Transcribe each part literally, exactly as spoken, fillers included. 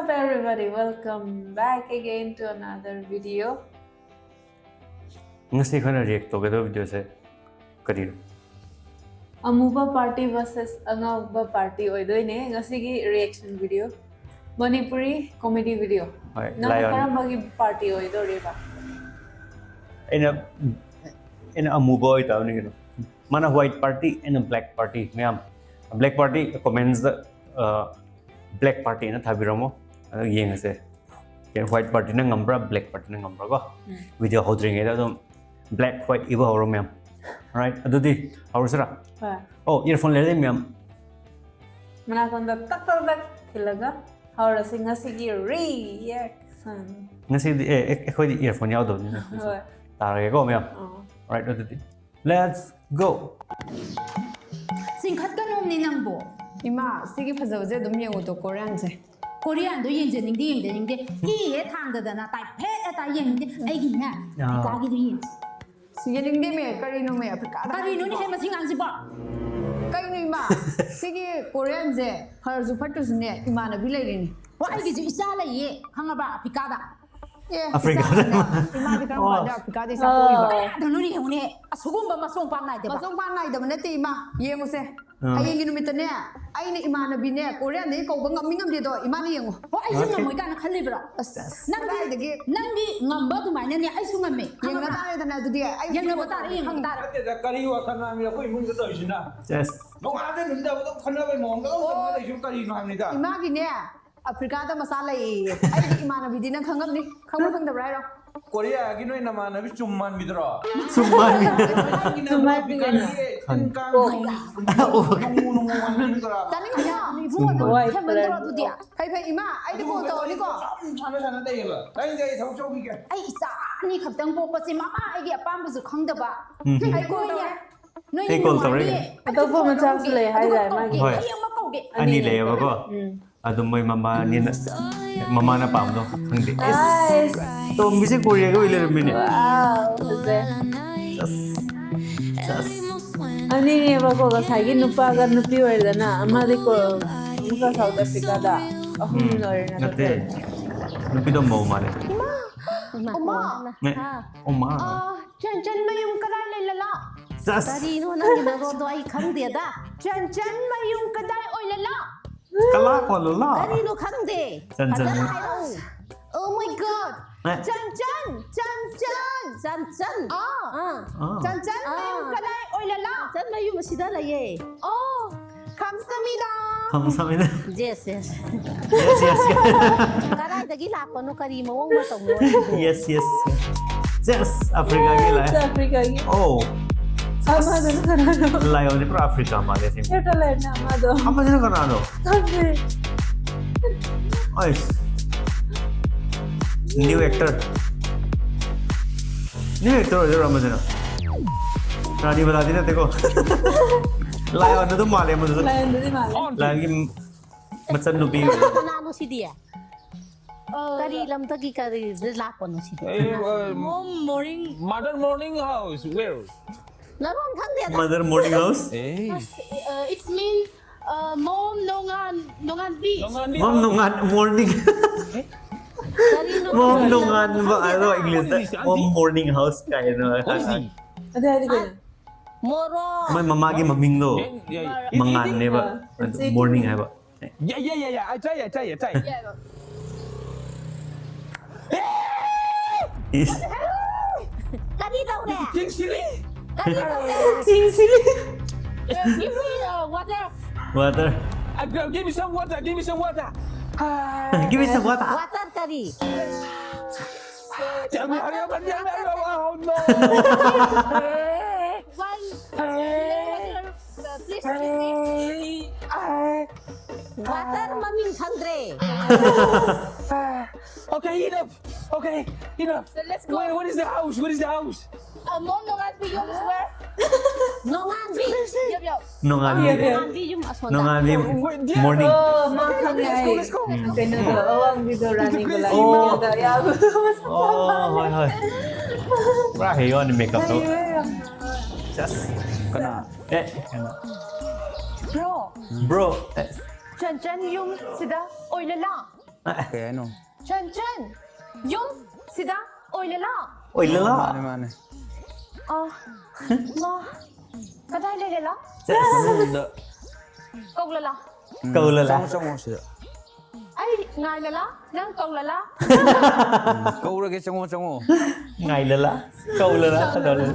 Everybody, welcome back again to another video. ꯉꯁꯤ ꯑꯩꯈꯣꯏꯅ react ꯇꯧꯒꯗꯕ ꯚꯤꯗꯤꯑꯣꯁꯦ ꯀꯔꯤꯅꯣ? ꯑꯃꯨꯕ party versus ꯑꯉꯧꯕ party ꯑꯣꯏꯗꯣꯏꯅꯦ ꯉꯁꯤꯒꯤ reaction video. Manipuri comedy video. ꯍꯣꯏ, ꯅꯪ Lion. ꯀꯔꯝꯕꯒꯤ party ꯑꯣꯏꯗꯣꯔꯤꯕ? ꯑꯩꯅ ꯑꯩꯅ ꯑꯃꯨꯕ ꯑꯣꯏꯇꯥꯕꯅꯤ ꯀꯩꯅꯣ. ꯃꯥꯅ white party, ꯑꯩꯅ black party. ꯃꯌꯥꯝ, black party commentsꯇ black partyꯅ ꯊꯥꯕꯤꯔꯝꯃꯣ, ꯑꯗꯨ ꯌꯦꯡꯉꯁꯦ. White partyꯅ ꯉꯝꯕ꯭ꯔꯥ, black partyꯅ ꯉꯝꯕ꯭ꯔꯥ ꯀꯣ. Video ꯍꯧꯗ꯭ꯔꯤꯉꯩꯗ ꯑꯗꯨꯝ black white ꯏꯕ ꯍꯧꯔꯣ ꯃꯌꯥꯝ. Alright, ꯑꯗꯨꯗꯤ ꯍꯧꯔꯁꯤꯔꯥ? ꯍꯣꯏ. ꯑꯣ, earphone ꯂꯩꯔꯗꯤ ꯃꯌꯥꯝ. ꯃꯅꯥꯀꯣꯡꯗ ꯇꯛ ꯇꯛ ꯇꯛ ꯊꯤꯜꯂꯒ ꯍꯧꯔꯁꯤ ꯉꯁꯤꯒꯤ reaction. ꯉꯁꯤꯗꯤ ꯑꯦ ꯑꯦ- ꯑꯩꯈꯣꯏꯗꯤ earphone ꯌꯥꯎꯗꯕꯅꯤꯅ ꯍꯣꯏ. ꯇꯥꯔꯒꯦꯀꯣ ꯃꯌꯥꯝ. ꯑꯣ. Alright, ꯑꯗꯨꯗꯤ let's go. ꯆꯤꯡꯈꯠꯀꯅꯣꯝꯅꯤ ꯅꯪꯕꯣ. ꯏꯃꯥ, ꯁꯤꯒꯤ ꯐꯖꯕꯁꯦ ꯑꯗꯨꯝ ꯌꯦꯡꯉꯨꯗꯣ, Koreanꯁꯦ. Koreanꯗꯣ ꯌꯦꯡꯖꯅꯤꯡꯗꯦ, ꯌꯦꯡꯖꯅꯤꯡꯗꯦ. ꯏ ꯍꯦꯛ ꯊꯥꯡꯗꯗꯅ ꯇꯥꯏꯐꯦꯠ ꯍꯦꯛ ꯇꯥꯏ ꯌꯦꯡꯅꯤꯡꯗꯦ꯫ ꯑꯩꯒꯤꯅꯦ, ꯑꯐ꯭ꯔꯤꯀꯥꯒꯤꯗꯣ ꯌꯦꯡꯁꯤ. ꯁꯤ ꯌꯦꯡꯅꯤꯡꯗꯦꯃꯦ, ꯀꯔꯤꯅꯣꯃꯦ, ꯑꯐ꯭ꯔꯤꯀꯥꯗ? ꯀꯔꯤꯅꯣꯅꯦ ꯍꯦ ꯃꯁꯤ ꯉꯥꯡꯁꯤꯕꯣ? ꯀꯩꯅꯣ ꯏꯃꯥ? ꯁꯤꯒꯤ Koreanꯁꯦ ꯐꯔꯁꯨ ꯐꯠꯇ꯭ꯔꯁꯨꯅꯦ, ꯏꯃꯥꯟꯅꯕꯤ ꯂꯩꯔꯤꯅꯤ. ꯍꯣ, ꯑꯩꯒꯤꯁꯨ ꯏꯆꯥ ꯂꯩꯌꯦ, ꯈꯪꯉꯕ? ꯑꯐ꯭ꯔꯤꯀꯥꯗ꯫ ꯑꯦ, ꯑꯐ꯭ꯔꯤꯀꯥꯗ? ꯏꯆꯥꯅ? ꯏꯃꯥꯗꯤ ꯀꯔꯝ ꯀꯥꯟꯗ ꯑꯐ꯭ꯔꯤꯀꯥꯗ ꯏꯆꯥ ꯄꯣꯛꯏꯕ? ꯀꯌꯥꯗꯅꯣꯅꯦ ꯌꯦꯡꯉꯨꯅꯦ, ꯑꯁꯤꯒꯨꯝꯕ ꯃꯆꯣꯡ ꯄꯥꯛ ꯅꯥꯏꯗꯕ꯫ ꯃꯆꯣꯡ ꯄꯥꯛ ꯅꯥꯏꯗꯕ ꯅꯠꯇꯦ ꯏꯃꯥ, ꯌꯦꯡꯉꯨꯁꯦ. ꯑꯥ. ꯍꯌꯦꯡꯒꯤ ꯅꯨꯃꯤꯠꯇꯅꯦ, ꯑꯩꯅ ꯏꯃꯥꯟꯅꯕꯤꯅꯦ Koreanꯗꯒꯤ ꯀꯧꯕ ꯉꯝꯃꯤ ꯉꯝꯗꯦꯗꯣ ꯏꯃꯥꯅ ꯌꯦꯡꯉꯣ. ꯍꯣ, ꯑꯩꯁꯨ ꯌꯦꯡꯉꯣ꯫ ꯉꯝꯃꯣꯏ ꯀꯥꯏꯅ ꯈꯜꯂꯤꯕ꯭ꯔꯣ? ꯑꯁ, ꯅꯪꯗꯤ, ꯀꯗꯥꯏꯗꯒꯤ? ꯅꯪꯗꯤ ꯉꯝꯕ ꯑꯗꯨꯃꯥꯏꯅꯅꯦ ꯑꯩꯁꯨ ꯉꯝꯃꯦ, ꯌꯦꯡꯅ ꯈꯪꯉꯕ? ꯇꯥꯔꯦꯗꯅ ꯑꯗꯨꯗꯤ ꯑꯩ ꯌꯦꯡꯅꯕ ꯇꯥꯔꯦ, ꯌꯦꯡꯅꯕ ꯇꯥꯔꯦ꯫ ꯅꯠꯇꯦꯗ, ꯀꯔꯤ ꯋꯥꯈꯜꯅꯣ ꯍꯥꯏꯕꯅꯤꯗ ꯑꯩꯈꯣꯏ ꯏꯃꯨꯡꯗ ꯇꯧꯔꯤꯁꯤꯅ? Yes. ꯅꯣꯡꯉꯥꯟꯕꯗꯩ ꯅꯨꯃꯤꯠ ꯇꯥꯕꯗ ꯈꯟꯅꯕꯩ ꯃꯑꯣꯡꯗ ꯑꯗꯨꯝ ꯇꯧꯅ ꯂꯩꯁꯤꯕꯨ ꯀꯔꯤꯅꯣ ꯍꯥꯏꯕꯅꯤꯗ? ꯏꯃꯥꯒꯤꯅꯦ ꯑꯐ꯭ꯔꯤꯀꯥꯗ ꯃꯆꯥ ꯂꯩꯌꯦ꯫ ꯑꯩꯒꯤ ꯏꯃꯥꯟꯅꯕꯤꯗꯤ ꯅꯪ ꯈꯪꯉꯝꯅꯤ, ꯈꯪꯕ꯭ꯔꯥ ꯈꯪꯗꯕ꯭ꯔꯥ ꯍꯥꯏꯔꯣ? ꯀꯣꯔꯤꯌꯥꯒꯤ ꯅꯣꯏ ꯅꯃꯥꯟꯅꯕꯤ ꯆꯨꯝ ꯃꯥꯟꯕꯤꯗꯨꯔꯣ? ꯆꯨꯝ ꯃꯥꯟꯕꯤ. ꯅꯪꯒꯤ ꯅꯃꯥꯟꯅꯕꯤ ꯀꯔꯤ ꯅꯨꯡꯉꯨ ꯅꯨꯡꯉꯨ ꯃꯥꯟꯕꯤꯗꯨꯔꯣ? ꯇꯥꯅꯤꯡꯉꯤꯅꯣ? ꯏꯕꯨꯡꯉꯣ, White ꯍꯦꯟꯃꯟꯗ꯭ꯔꯣ colorꯗꯣ꯫ ꯑꯗꯨꯗꯤ? ꯐꯩ ꯐꯩ ꯏꯃꯥ, ꯑꯩꯗꯤ ꯀꯣꯜ ꯇꯧꯔꯅꯤꯀꯣ꯫ ꯁꯨꯝ ꯁꯥꯟꯅ ꯁꯥꯟꯅ ꯂꯩꯌꯦꯕ꯫ ꯇꯥꯅꯤꯡꯗꯦ, ꯑꯩ ꯊꯕꯛ ꯆꯧꯈꯤꯒꯦ꯫ ꯑꯩ ꯏꯆꯥ ꯑꯅꯤ ꯈꯛꯇꯪ ꯄꯣꯛꯄꯁꯦ ꯃꯃꯥ ꯑꯩꯒꯤ ꯑꯄꯥꯝꯕꯁꯨ ꯈꯪꯗꯕ꯫ ꯎꯝ. ꯑꯩ ꯀꯣꯟꯅ ꯅꯣꯏꯅ ꯑꯩ ꯀꯣꯜ ꯇꯧꯔꯛꯏ꯫ ꯅꯨꯡꯉꯥꯏꯅꯤ, ꯑꯇꯣꯞꯄ ꯑꯗꯨꯒ ꯃꯆꯥꯁꯨ ꯀꯧꯒꯦ, ꯂꯩ ꯍꯥꯏꯗꯥꯏ ꯑꯗꯨꯒ ꯃꯥꯒꯤ? ꯀꯧꯒꯦ, ꯍꯣꯏ. ꯑꯩ ꯑꯃ ꯀꯧꯒꯦ꯫ ꯑꯅꯤ ꯂꯩꯌꯦꯕꯀꯣ. ꯎꯝ. ꯑꯗꯨꯝ ꯃꯣꯏ ꯃꯃꯥ ꯑꯅꯤꯅ, ꯃꯃꯥꯅ ꯄꯥꯝꯕꯗꯣ ꯈꯪꯗꯦ. ꯑꯁ, ꯇꯣꯝꯕꯤꯁꯦ ꯀꯣꯔꯤꯌꯥꯒ ꯑꯣꯏ ꯂꯩꯔꯝꯃꯤꯅꯦ. Wow, ꯐꯖꯩ꯫ ꯑꯁ, ꯑꯁ. ꯑꯅꯤꯅꯦꯕꯀꯣ, ꯉꯁꯥꯏꯒꯤ ꯅꯨꯄꯥꯒ ꯅꯨꯄꯤ ꯑꯣꯏꯔꯒꯅ ꯑꯃꯗꯤ ꯀꯣ-, ꯑꯃꯨꯛꯀ South Africaꯗ꯫ ꯑꯍꯨꯝ ꯎꯝ, ꯂꯣꯏꯔꯦ ꯅꯠꯇꯦ꯫ ꯅꯠꯇ꯭ꯔꯗꯤ꯫ ꯅꯨꯄꯤꯗꯣ ꯃꯧ ꯃꯥꯜꯂꯦ꯫ ꯏꯃꯥ! ꯏꯃꯥ, ꯎꯃꯥ! ꯀꯣꯟꯅ꯫ ꯅꯦ, ꯍꯥ꯫ ꯎꯃꯥ꯫ ꯑ, ꯆꯟꯆꯟ ꯃꯌꯨꯝ ꯀꯗꯥꯏ ꯂꯩ ꯂꯂꯥ? ꯆꯁ! ꯀꯔꯤꯅꯣ ꯅꯪꯒꯤ ꯅꯔꯣꯟꯗꯣ ꯑꯩ ꯈꯪꯗꯦꯗ꯫ ꯆꯟꯆꯟ ꯃꯌꯨꯝ ꯀꯗꯥꯏ ꯑꯣꯏ ꯂꯂꯥ? ꯀꯂꯥ ꯀꯣ ꯂꯂꯥ? ꯀꯔꯤꯅꯣ ꯈꯪꯗꯦ꯫ ꯆꯟꯆꯟ ꯐꯖꯅ ꯃꯌꯨꯝ꯫ ꯍꯥꯏꯔꯛꯎ꯫ Oh my God! ꯅꯦ꯫ ꯆꯟꯆꯟ! ꯆꯟꯆꯟ! ꯆꯟꯆꯟ! ꯑꯥ! ꯑꯥ꯫ ꯑꯥ꯫ ꯆꯟꯆꯟ ꯃꯌꯨꯝ ꯑꯥ꯫ ꯀꯗꯥꯏ ꯑꯣꯏ ꯂꯂꯥ? ꯆꯟꯆꯟ ꯃꯌꯨꯝ ꯑꯁꯤꯗ ꯂꯩꯌꯦ꯫ ꯑꯣ! ꯈꯝꯁꯃꯤꯗ꯫ ꯈꯝꯁꯃꯤꯗ꯫ Yes, yes. Yes, yes. ꯀꯗꯥꯏꯗꯒꯤ ꯂꯥꯛꯄꯅꯣ? ꯀꯔꯤ ꯃꯑꯣꯡ ꯃꯇꯧꯅꯣ? Yes, yes. Yes, ꯑꯐ꯭ꯔꯤꯀꯥꯒꯤ ꯂꯥꯛꯑꯦ꯫ ꯑꯐ꯭ꯔꯤꯀꯥꯒꯤ꯫ ꯑꯣ꯫ ꯑꯃꯗꯨꯅ ꯀꯅꯥꯅꯣ? Lion ꯁꯦ ꯄꯨꯔꯥ ꯑꯐ꯭ꯔꯤꯀꯥ ꯃꯥꯜꯂꯦ ꯁꯤ꯫ Netherland ꯅ ꯑꯃꯗꯣ꯫ ꯑꯃꯁꯤꯅ ꯀꯅꯥꯅꯣ? ꯈꯪꯗꯦ꯫ ꯑꯩꯁ꯫ New actor꯫ New actor ꯑꯣꯏꯗꯣꯏꯔꯣ ꯑꯃꯁꯤꯅ? ꯔꯥꯅꯤ ꯕꯂꯥꯗꯤ ꯅꯠꯇꯦꯀꯣ꯫ Lion ꯗ ꯑꯗꯨꯝ ꯃꯥꯜꯂꯦ ꯑꯃꯗꯨꯁꯨ꯫ Lion ꯗꯨꯗꯤ ꯃꯥꯜꯂꯦ꯫ Lion ꯒꯤ ꯃꯆꯟ ꯅꯨꯄꯤ꯫ ꯀꯅꯥꯅꯣ ꯁꯤꯗꯤ? ꯀꯔꯤ ꯂꯝꯗꯒꯤ ꯀꯔꯤꯗ ꯂꯥꯛꯄꯅꯣ ꯁꯤꯗꯤ? ꯑꯦ, ꯑ, Mom morning. Mother morning house, where? ꯅꯔꯣꯟ ꯈꯪꯗꯦꯗ꯫ Mother morning house? ꯑꯦ꯫ ꯑꯁ, ꯑ, it's mean, ꯑ, Mom ꯅꯣꯡꯉꯥꯟ-, ꯅꯣꯡꯉꯥꯟꯕꯤ꯫ ꯅꯣꯡꯉꯥꯟꯕꯤ꯫ Mom ꯅꯣꯡꯉꯥꯟ morning꯫ ꯀꯔꯤꯅꯣ? Mom ꯅꯣꯡꯉꯥꯟꯕ ꯍꯥꯏꯗꯣ English ꯇ꯫ What is this, auntie? Mom morning house ꯀꯥꯏꯅ꯫ What is this? ꯑꯗꯨ ꯍꯥꯏꯗꯤ ꯀꯩꯅꯣ? ꯃꯣꯔꯣꯛ꯫ ꯃꯣꯏ ꯃꯃꯥꯒꯤ ꯃꯃꯤꯡꯗꯣ ꯌꯦꯟ, ꯌꯦꯟ, ꯃꯉꯥꯟꯅꯦꯕ꯫ ꯑ, ꯑꯗꯨ ꯆꯤꯛ꯫ Morning ꯍꯥꯏꯕ꯫ Yeah, yeah, yeah, yeah. I try, I try, I try. ꯏꯁ꯫ ꯀꯔꯤ ꯇꯧꯔꯦ? King Sili. ꯀꯔꯤ ꯇꯧꯔꯦ? King Sili. Uh, give me, uh, water. Water. Uh, give me some water. Give me some water. Ah. Give me some water. Water ꯀꯔꯤ? Tell me, hurry up and tell me, hurry up. Oh, no. One. Uh, please, please, please. Water ꯃꯃꯤꯡ ꯈꯪꯗ꯭ꯔꯦ꯫ Okay, enough. Okay, enough. So let's go. Where, where is the house? Where is the house? Uh, Mom, no, let's be yours. Where? ꯅꯣꯡꯉꯥꯟꯕꯤ꯫ ꯌꯞ, ꯌꯞ꯫ ꯅꯣꯡꯉꯥꯟꯕꯤ꯫ ꯅꯣꯡꯉꯥꯟꯕꯤ ꯌꯨꯝ ꯑꯁꯣꯝꯗ꯫ ꯅꯣꯡꯉꯥꯟꯕꯤ꯫ Wait, yeah. Morning. ꯑꯣ, ꯃꯥ ꯈꯪꯉꯦ ꯑꯩ꯫ Let's go, let's go. ꯀꯩꯅꯣꯗꯣ, ꯑꯋꯥꯡꯕꯤꯗꯣ ꯔꯥꯅꯤ ꯕꯂꯥꯒꯤ ꯑꯣ꯫ ꯃꯤꯡꯗꯣ ꯌꯥꯎꯕꯗꯣ ꯃꯁꯛ ꯌꯥꯝ ꯑꯣ, ꯃꯥꯜꯂꯦ꯫ ꯍꯣꯏ, ꯍꯣꯏ꯫ ꯄꯨꯔꯥ ꯍꯩ ꯋꯥꯅꯤ makeup ꯇꯣ꯫ ꯍꯩꯔꯦ ꯌꯥꯝꯅ꯫ ꯆꯁ꯫ ꯀꯅꯥ? ꯑꯦ, ꯀꯩꯅꯣ꯫ Bro꯫ Bro꯫ ꯑꯦ꯫ ꯆꯟꯆꯟ ꯌꯨꯝ ꯁꯤꯗ ꯑꯣꯏꯂꯂꯥ꯫ ꯀꯩ ꯍꯥꯏꯅꯣ? ꯆꯟꯆꯟ ꯌꯨꯝ ꯁꯤꯗ ꯑꯣꯏꯂꯂꯥ꯫ ꯑꯣꯏꯂꯂꯥ꯫ ꯃꯥꯅꯦ ꯃꯥꯅꯦ꯫ ꯑ, ꯃꯥ, ꯀꯗꯥꯏ ꯂꯩꯂꯂꯥ? ꯃꯅꯨꯡꯗ ꯀꯧꯂꯂꯥ꯫ ꯀꯧꯂꯂꯥ꯫ ꯆꯪꯉꯣ ꯆꯪꯉꯣ ꯁꯤꯗ꯫ ꯑꯩ ꯉꯥꯏꯂꯂꯥ꯫ ꯅꯪ ꯀꯧꯂꯂꯥ꯫ ꯀꯧꯔꯒꯦ ꯆꯪꯉꯣ ꯆꯪꯉꯣ꯫ ꯉꯥꯏꯂꯂꯥ꯫ ꯀꯧꯂꯂꯥ꯫ ꯀꯗꯧꯔꯦ?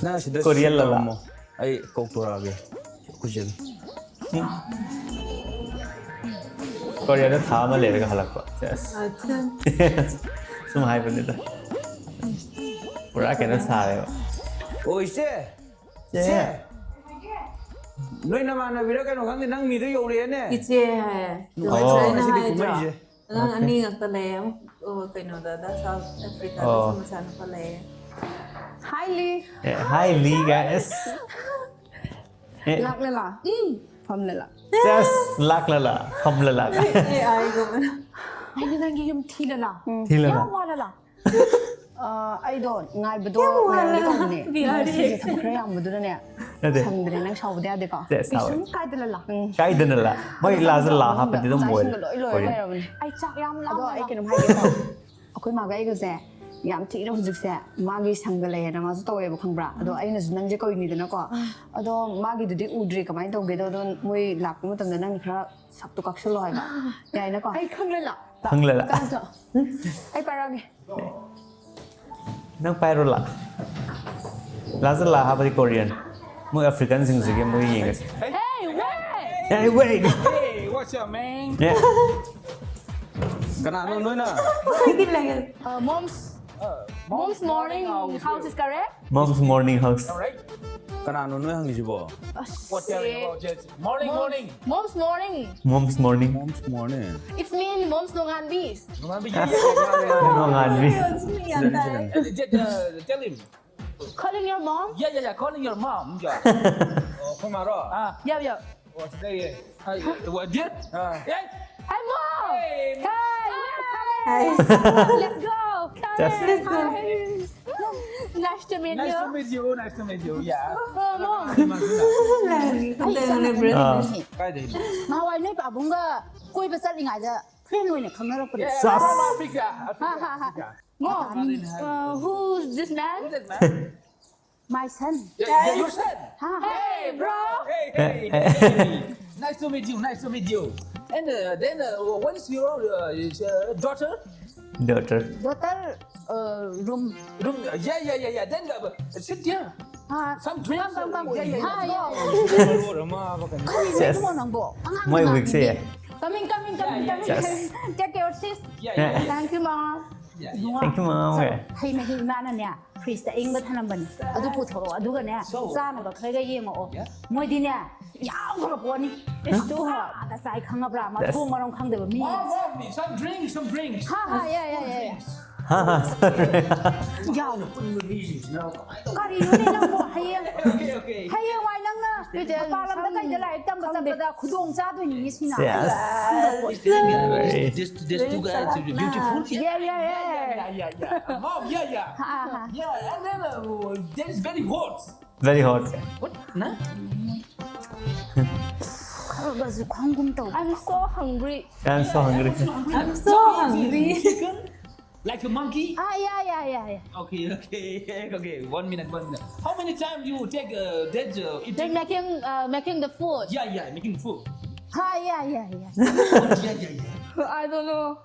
ꯅꯪ ꯁꯤꯗ Korean ꯂꯂꯥ? ꯇꯧꯔꯝꯃꯣ꯫ ꯑꯩ ꯀꯧꯊꯣꯔꯛꯑꯒꯦ꯫ ꯑꯩꯈꯣꯏ ꯆꯦꯗꯣ꯫ ꯀꯣꯔꯤꯌꯥꯗ ꯊꯥ ꯑꯃ ꯂꯩꯔꯒ ꯍꯜꯂꯛꯄ꯫ Yes꯫ ꯁꯨꯝ ꯍꯥꯏꯕꯅꯤꯗ꯫ ꯄꯨꯔꯥ ꯀꯩꯅꯣ ꯁꯥꯔꯦꯕ꯫ ꯑꯣ ꯏꯆꯦ꯫ ꯆꯦ꯫ ꯏꯆꯦ꯫ ꯅꯣꯏ ꯅꯃꯥꯟꯅꯕꯤꯔ ꯀꯩꯅꯣ ꯈꯪꯗꯦ ꯅꯪ ꯃꯤꯗꯣ ꯌꯧꯔꯛꯑꯦꯅꯦ꯫ ꯏꯆꯦ ꯍꯥꯏꯌꯦ꯫ ꯅꯨꯡꯉꯥꯏꯇ꯭ꯔꯣ ꯑꯣ꯫ ꯑꯩꯅ ꯉꯁꯤꯗꯤ ꯍꯥꯏꯗ꯭ꯔꯣ? ꯀꯨꯝꯍꯩꯁꯦ? ꯑꯉꯥꯡ ꯑꯅꯤ ꯉꯥꯛꯇ ꯂꯩꯌꯦ꯫ ꯑꯃ, ꯑꯣ, ꯀꯩꯅꯣꯗ, ꯗ South Africa ꯗ ꯑꯣ꯫ ꯃꯆꯥꯅꯨꯄꯥ ꯂꯩꯌꯦ꯫ Hi, Lee. ꯑꯦ, hi, Lee guys. ꯑꯦ, ꯂꯥꯛꯂꯂꯥ꯫ ꯎꯝ, ꯐꯝꯂꯂꯥ꯫ just ꯂꯥꯛꯂꯂꯥ, ꯐꯝꯂꯂꯥ꯫ ꯑꯦ ꯑꯥꯏꯒꯨꯝꯕ꯫ ꯑꯩꯅ ꯅꯪꯒꯤ ꯌꯨꯝ ꯊꯤꯂꯂꯥ꯫ ꯊꯤꯂꯂꯥ꯫ ꯌꯥꯝ ꯋꯥꯂꯂꯥ꯫ ꯑ, ꯑꯩꯗꯣ ꯉꯥꯏꯕꯗꯣ ꯉꯥꯏꯔꯝꯒꯦ ꯇꯧꯕꯅꯦ꯫ ꯕꯤꯍꯥꯔꯤ꯫ ꯉꯁꯤꯁꯦ ꯊꯕꯛ ꯈꯔ ꯌꯥꯝꯕꯗꯨꯅꯅꯦ꯫ ꯅꯠꯇꯦ꯫ ꯁꯪꯗ꯭ꯔꯦ, ꯅꯪ ꯁꯥꯎꯕꯗꯤ ꯌꯥꯗꯦꯀꯣ꯫ ꯁꯦ, ꯁꯥꯎꯋꯦ꯫ ꯄꯤꯁꯨꯝ ꯀꯥꯏꯗꯂꯂꯥ꯫ ꯀꯥꯏꯗꯅꯂꯥ? ꯃꯣꯏ ꯂꯥꯁꯇ ꯂꯥ ꯍꯥꯞꯄꯗꯤ ꯑꯗꯨꯝ ꯆꯥꯛ ꯑꯣꯏꯔꯦ꯫ ꯏꯁꯤꯡꯒ ꯂꯣꯏ ꯂꯣꯏꯔ ꯑꯣꯏꯔꯦ꯫ ꯂꯩꯔꯕꯅꯦ꯫ ꯑꯩ ꯆꯥꯛ ꯌꯥꯝ ꯑꯗꯣ ꯑꯩ ꯂꯥꯝꯃꯦ꯫ ꯀꯩꯅꯣꯝ ꯍꯥꯏꯒꯦ꯫ ꯑꯩꯈꯣꯏ ꯃꯥꯒ ꯑꯩꯒꯁꯦ ꯌꯥꯝ ꯊꯤꯅ ꯍꯧꯖꯤꯛꯁꯦ ꯃꯥꯒꯤ ꯁꯪꯒ ꯂꯩꯌꯦꯅ ꯃꯥꯁꯨ ꯇꯧꯋꯦꯕ, ꯈꯪꯕ꯭ꯔꯥ? ꯑꯗꯣ ꯑꯩꯅꯁꯨ ꯅꯪꯁꯦ ꯀꯧꯏꯅꯤꯗꯅꯀꯣ꯫ ꯑꯗꯣ ꯃꯥꯒꯤꯗꯨꯗꯤ ꯎꯗ꯭ꯔꯤ, ꯀꯃꯥꯏꯅ ꯇꯧꯒꯦꯗꯣ ꯑꯗꯣ ꯃꯣꯏ ꯂꯥꯛꯄ ꯃꯇꯝꯗ ꯅꯪ ꯈꯔ ꯁꯛꯇꯣ ꯀꯛꯁꯜꯂꯣ ꯍꯥꯏꯕ꯫ ꯌꯥꯏꯅꯀꯣ? ꯑꯩ ꯈꯪꯂꯂꯥ꯫ ꯈꯪꯂꯂꯥ꯫ ꯀꯥꯟꯁꯨ꯫ ꯑꯩ ꯄꯥꯏꯔꯛꯑꯒꯦ꯫ ꯅꯪ ꯄꯥꯏꯔꯣ ꯂꯥ꯫ ꯂꯥꯁꯇ ꯂꯥ ꯍꯥꯞꯄꯗꯤ Korean꯫ ꯃꯣꯏ African ꯁꯤꯡꯁꯤꯒꯤ ꯃꯣꯏ ꯌꯦꯡꯉꯁꯤ꯫ Hey, wait! Hey, wait! Hey, what's up, man? Yeah. ꯀꯅꯥꯅꯣ ꯅꯣꯏꯅ? ꯑꯩꯒꯤ ꯂꯩ꯫ Uh, mom's, mom's morning house is correct? Mom's morning house. ꯀꯅꯥꯅꯣ ꯅꯣꯏ ꯍꯪꯉꯤꯁꯤꯕꯣ? What tell me about it? Morning, morning. Mom's morning. Mom's morning. Mom's morning. It's me, mom's ꯅꯣꯡꯉꯥꯟꯕꯤ. Remember you? Yeah, yeah, yeah, yeah. ꯅꯣꯡꯉꯥꯟꯕꯤ. Uh, j- uh, tell him. Calling your mom? Yeah, yeah, yeah. Calling your mom. Yeah. ꯑꯣ, ꯑꯩꯈꯣꯏ ꯃꯥꯔꯣ? Ah, Yeah, yeah. ꯑꯣ, ꯁꯤꯗ ꯂꯩꯌꯦ꯫ uh, what did? Ah. Hey. Hi, mom! Hey, Hi! Hi. Let's go! Come Just- here. Let's go. Hi. Nice to meet Nice to you. meet you. Nice to meet you. Yeah. Oh, mom. ꯂꯥꯏꯔꯤꯛ ꯈꯛꯇ ꯑꯣꯏꯅ brain ꯑꯥ꯫ ꯀꯥꯏꯗꯩꯅꯣ? ꯅꯍꯥꯟꯋꯥꯏ ꯅꯣꯏ ꯄꯥꯕꯨꯡꯒ ꯀꯣꯏꯕ ꯆꯠꯂꯤꯉꯩꯗ friend ꯑꯣꯏꯅ ꯈꯪꯅꯔꯛꯄꯅꯦ꯫ Yeah, Sas. From Africa. Africa. Ha, ha, ha. Africa. Mom, uh, who's this man? Who's that man? My son. Yeah, yeah, your son. Ha, ha. Hey, bro. Hey, hey, hey. Nice to meet you. Nice to meet you. And uh, then, uh, what is your uh, is, uh, daughter? Daughter. Daughter, uh, room. Room. Yeah, yeah, yeah, yeah. Then uh, sit here. Ha. Some drinks. Come, come, come. Yeah, yeah, Ha, yeah. yeah. Oh, Rama, baka- ꯀꯔꯤꯅꯣ Yes. ꯏꯕꯨꯡꯉꯣ ꯅꯪꯕꯣ? ꯑꯉꯥꯡ ꯃꯣꯏ ꯃꯆꯥꯅꯤ꯫ ꯋꯤꯛꯁꯦ꯫ Coming, coming, coming, coming. Yes. Take care, sis. Yeah, yeah, yeah. Thank you, mom. Yeah, Ibungo, Thank you, mom. ꯍꯩ ꯃꯍꯤ ꯏꯃꯥꯅꯅꯦ fridgeꯇ ꯑꯏꯪꯕ ꯊꯝꯂꯝꯕꯅꯤ꯫ ꯑꯗꯨ ꯄꯨꯊꯣꯔꯛꯑꯣ꯫ ꯑꯗꯨꯒꯅꯦ So. ꯆꯥꯅꯕ ꯈꯔꯒ ꯌꯦꯡꯉꯛꯑꯣ꯫ Yeah. ꯃꯣꯏꯗꯤꯅꯦ ꯌꯥꯝꯈ꯭ꯔ ꯄꯣꯠꯅꯤ꯫ ꯄꯥꯗ ꯆꯥꯏ ꯈꯪꯉꯕ꯭ꯔꯥ? ꯃꯊꯣꯡ ꯃꯔꯝ ꯈꯪꯗꯕ ꯃꯤ꯫ Mom, mom, some drinks, some drinks. Ha, ha, yeah, yeah, yeah, yeah. Ha, ha, sorry. ꯌꯥꯎ꯫ What are you reasons? No, I don't. ꯀꯔꯤꯅꯣꯅꯦ ꯅꯪꯕꯨ? ꯍꯌꯦꯡ Okay, okay, okay. ꯍꯌꯦꯡꯋꯥꯏ ꯅꯪꯅ ꯃꯄꯥꯟ ꯂꯝꯗ ꯀꯩꯗ ꯂꯥꯏꯔꯤꯛ ꯇꯝꯕ ꯆꯠꯄꯗ ꯈꯨꯗꯣꯡ ꯆꯥꯗꯣꯏꯅꯤꯅꯦ ꯁꯤꯅ꯫ Yes. Very, this, this two guys are beautiful. Yeah, yeah, yeah. Yeah, yeah, yeah. Mom, yeah, yeah. Ha, ha. Yeah, and then uh, that is very hot. Very hot. What? Na? ꯈꯔꯒꯁꯨ ꯈꯪꯒꯨꯝ ꯇꯧ꯫ I'm so hungry. I'm so hungry. I'm so hungry. Chicken? Like a monkey? Ah, yeah, yeah, yeah, yeah. Okay, okay, okay. One minute, one minute. How many times you take uh, that uh, They're eating? making, uh, making the food. Yeah, yeah, making food. Ah, yeah, yeah, yeah. Yeah, yeah, yeah. I don't know.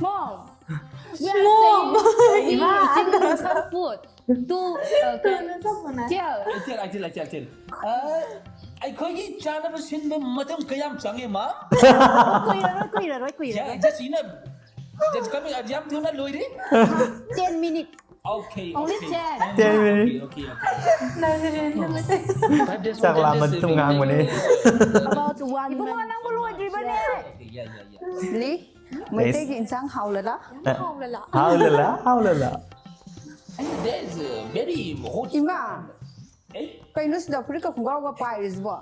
Mom, we are Mom. saying we Yeah. eating some food. To, uh, to ꯀꯩꯅꯣ ꯇꯧꯕꯅꯦ꯫ tell. I tell, I tell, I tell, I tell. Uh, ꯑꯩꯈꯣꯏꯒꯤ ꯆꯥꯅꯕ ꯁꯤꯟꯕ ꯃꯇꯝ ꯀꯌꯥꯝ ꯆꯪꯉꯦ, ꯃꯥ? ꯀꯨꯏꯔꯔꯣꯏ, ꯀꯨꯏꯔꯔꯣꯏ, ꯀꯨꯏꯔꯔꯣꯏ꯫ Yeah, just enough. Just coming, ꯌꯥꯝ ꯊꯨꯅ ꯂꯣꯏꯔꯦ. Ten minutes. Okay, Only okay. ten. Ten minutes. Okay, okay, okay. ꯅꯪꯁꯦ ꯔꯦꯟꯗꯝ ꯃꯇꯦꯛ꯫ Five days, ꯆꯥꯛ ten ꯂꯥꯝꯕ days, ꯇꯨꯝ ꯉꯥꯡꯕꯅꯦ꯫ About one ꯏꯕꯨꯡꯉꯣ, ꯅꯪꯕꯨ ꯂꯣꯏꯗ꯭ꯔꯤꯕꯅꯦ꯫ Okay, yeah, yeah, yeah. ꯂꯤ, ꯃꯩꯇꯩꯒꯤ ꯏꯟꯁꯥꯡ ꯍꯥꯎꯂꯂꯥ? Haulala, haulala. And there is uh, very hot. ꯏꯃꯥ, Eh? ꯀꯩꯅꯣ ꯁꯤꯗ ꯐꯨꯔꯤꯠꯀ ꯈꯣꯡꯒ꯭ꯔꯥꯎꯒ ꯄꯥꯏꯔꯤꯁꯤꯕꯣ?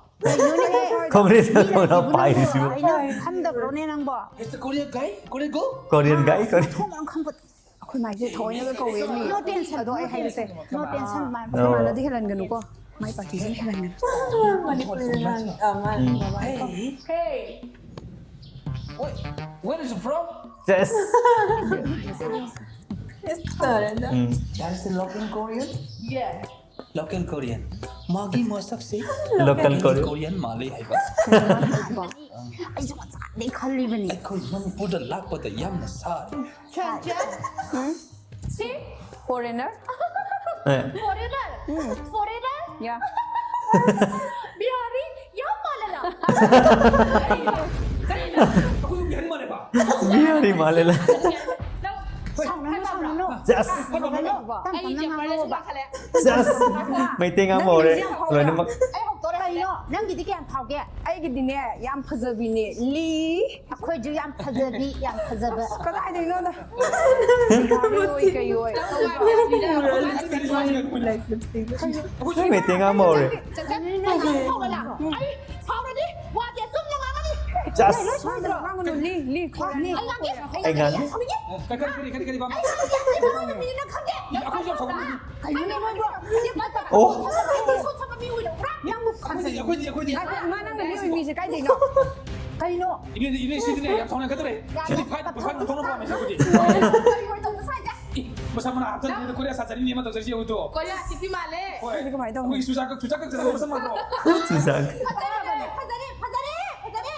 ꯈꯣꯡꯒ꯭ꯔꯦꯁꯀ ꯈꯣꯡꯒ꯭ꯔꯥꯎ ꯄꯥꯏꯔꯤꯁꯤꯕꯨ꯫ ꯑꯩꯅ ꯈꯪꯗꯕ꯭ꯔꯣꯅꯦ ꯅꯪꯕꯣ? It's the Korean guy, Korean girl. Korean guy, Korean. ꯃꯊꯣꯡ ꯌꯥꯝ ꯈꯪꯕ꯫ ꯑꯩꯈꯣꯏ ꯃꯥꯏꯁꯦ ꯊꯑꯣꯏꯅꯒ ꯀꯧꯋꯦ ꯃꯤ꯫ No tension. ꯑꯗꯣ ꯑꯩ ꯍꯥꯏꯔꯤꯁꯦ, No tension. ꯃꯥꯏꯃꯥꯟꯅꯗꯤ ꯍꯦꯜꯍꯟꯒꯅꯨꯀꯣ, ꯃꯥꯏ ꯄꯥꯔꯇꯤꯁꯤꯅ ꯍꯦꯜꯍꯟꯒꯅꯨ꯫ ꯃꯅꯤꯄꯨꯔꯤ ꯃꯃꯥ ꯃꯃꯥ Hey, Where, where is it from? Yes. ꯇꯧꯔꯦꯗ꯫ ꯎꯝ. That is the local Korean? Yeah. Local Korean. ꯃꯥꯒꯤ ꯃꯁꯛꯁꯦ Local Korean. Korean ꯃꯥꯜꯂꯤ ꯍꯥꯏꯕ꯫ ꯑꯩꯁꯨ ꯉꯁꯥꯏꯗꯩ ꯈꯜꯂꯤꯕꯅꯤ꯫ ꯑꯩꯈꯣꯏ ꯃꯅꯤꯄꯨꯔꯗ ꯂꯥꯛꯄꯗ ꯌꯥꯝꯅ ꯁꯥꯔꯦ꯫ Chan Chan. See? Foreigner. 네. Foreigner. Foreigner. Yeah. Bihari. ꯌꯥꯝ ꯃꯥꯜꯂꯦꯅ. ꯑꯩꯈꯣꯏ ꯕꯤꯍꯥꯔꯤ ꯃꯥꯜꯂꯦꯕ꯫ ꯕꯤꯍꯥꯔꯤ ꯃꯥꯜꯂꯦ꯫ ꯅꯪ ꯁꯥꯎꯅꯅꯨ, ꯁꯥꯎꯅꯅꯨ꯫ Yes. ꯁꯥꯎꯅꯅꯨ꯫ ꯇꯝ ꯑꯩ ꯇꯝꯅ ꯌꯥꯝ ꯉꯥꯡꯉꯛꯑꯣꯕ꯫ ꯂꯥꯛꯈꯠꯂꯦ꯫ Yes. ꯃꯩꯇꯩ ꯉꯥꯡꯕ ꯍꯧꯔꯦ ꯂꯣꯏꯅꯃꯛ꯫ ꯑꯩ ꯍꯧꯗꯣꯔꯦ꯫ ꯀꯩꯅꯣ? ꯅꯪꯒꯤꯗꯤ ꯀꯌꯥꯝ ꯐꯥꯎꯒꯦ? ꯑꯩꯒꯤꯗꯤꯅꯦ, ꯌꯥꯝ ꯐꯖꯕꯤꯅꯦ, ꯂꯤ꯫ ꯑꯩꯈꯣꯏꯁꯨ ꯌꯥꯝ ꯐꯖꯕꯤ, ꯌꯥꯝ ꯐꯖꯕ꯫ ꯀꯗꯥꯏꯗꯩꯅꯣꯗ? ꯀꯩ ꯑꯣꯏ, ꯀꯩ ꯑꯣꯏ? ꯅꯣꯏ ꯃꯩꯇꯩ ꯉꯥꯡꯕ ꯍꯧꯔꯦ꯫ ꯆꯠ, ꯆꯠ, ꯅꯪ ꯁꯥꯎꯔ ꯂꯥꯛ꯫ ꯑꯩ ꯁꯥꯎꯔꯗꯤ ꯋꯥꯁꯦ ꯆꯨꯝꯅ ꯉꯥꯡꯉꯅꯤ꯫ Yes. ꯉꯥꯡꯒꯅꯨ, ꯂꯤ, ꯂꯤ, ꯈꯣꯠ, ꯂꯤ꯫ ꯑꯩ ꯉꯥꯡꯒꯦ, ꯑꯩ ꯑꯩ ꯉꯥꯡꯒꯦ, ꯉꯥꯡꯒꯦ꯫ ꯁꯥꯎꯅꯤꯡꯉꯦ꯫ ꯀꯔꯤ ꯀꯔꯤ ꯀꯔꯤ ꯀꯔꯤ ꯄꯥꯝꯃꯤ? ꯑꯩ ꯉꯥꯡꯒꯦ, ꯑꯩ ꯉꯥꯡꯒꯦ, ꯃꯤꯅ ꯈꯪꯒꯦ꯫ ꯑꯩꯈꯣꯏꯁꯨ ꯌꯥꯝ ꯁꯥꯎꯅꯤꯡꯉꯤ꯫ ꯀꯩꯅꯣꯅꯦ ꯃꯣꯏꯕꯣ? ꯑꯣ꯫ ꯑꯩ ꯁꯣꯠ ꯁꯣꯠꯄ ꯃꯤ ꯑꯣꯏꯅ ꯎꯕ꯭ꯔꯥ? ꯅꯪꯕꯨ ꯑꯩꯈꯣꯏꯗꯤ ꯑꯩꯈꯣꯏꯗꯤ ꯑꯩꯈꯣꯏꯗꯤ ꯉꯥꯏꯈꯣ, ꯏꯃꯥ, ꯅꯪꯅ ꯂꯤ ꯑꯣꯏ ꯃꯤꯁꯦ ꯀꯥꯏꯗꯩꯅꯣ? ꯀꯩꯅꯣ? ꯏꯅꯦ ꯏꯅꯦ ꯁꯤꯗꯤꯅꯦ ꯌꯥꯝ ꯁꯥꯎꯅꯤꯡꯒꯗꯧꯔꯦ꯫ ꯁꯤꯗꯤ ꯐꯥꯏꯠ ꯐꯥꯏꯠ ꯇꯧꯊꯣꯛꯅꯕ ꯄꯥꯝꯃꯦ ꯁꯤꯕꯨꯗꯤ꯫ ꯀꯔꯤ ꯑꯣꯏ ꯇꯧꯕ ꯁ꯭ꯋꯥꯏꯗ? ꯃꯁꯥ ꯃꯅꯥ ꯍꯥꯞꯆꯤꯟꯕꯤꯗ ꯀꯣꯔꯤꯌꯥ ꯁꯥꯖꯔꯤꯅꯦ ꯑꯃ ꯇꯧꯖꯔꯤꯁꯦ ꯎꯗꯣ꯫ ꯀꯣꯔꯤꯌꯥ ꯁꯤꯛꯄꯤ ꯃꯥꯜꯂꯦ꯫ ꯍꯣꯏ꯫ ꯑꯗꯨꯗꯤ ꯀꯃꯥꯏꯅ ꯇꯧꯅꯤ? ꯑꯩꯈꯣꯏ ꯆꯨꯖꯥꯛ ꯆꯨꯖꯥꯛ ꯀꯛꯆꯔꯒ ꯃꯁꯛ ꯃꯥꯟꯗ꯭ꯔꯣ? ꯆꯨꯖꯥꯛ꯫ ꯐꯖꯔꯦ, ꯐꯖꯔꯦ, ꯐꯖꯔꯦ꯫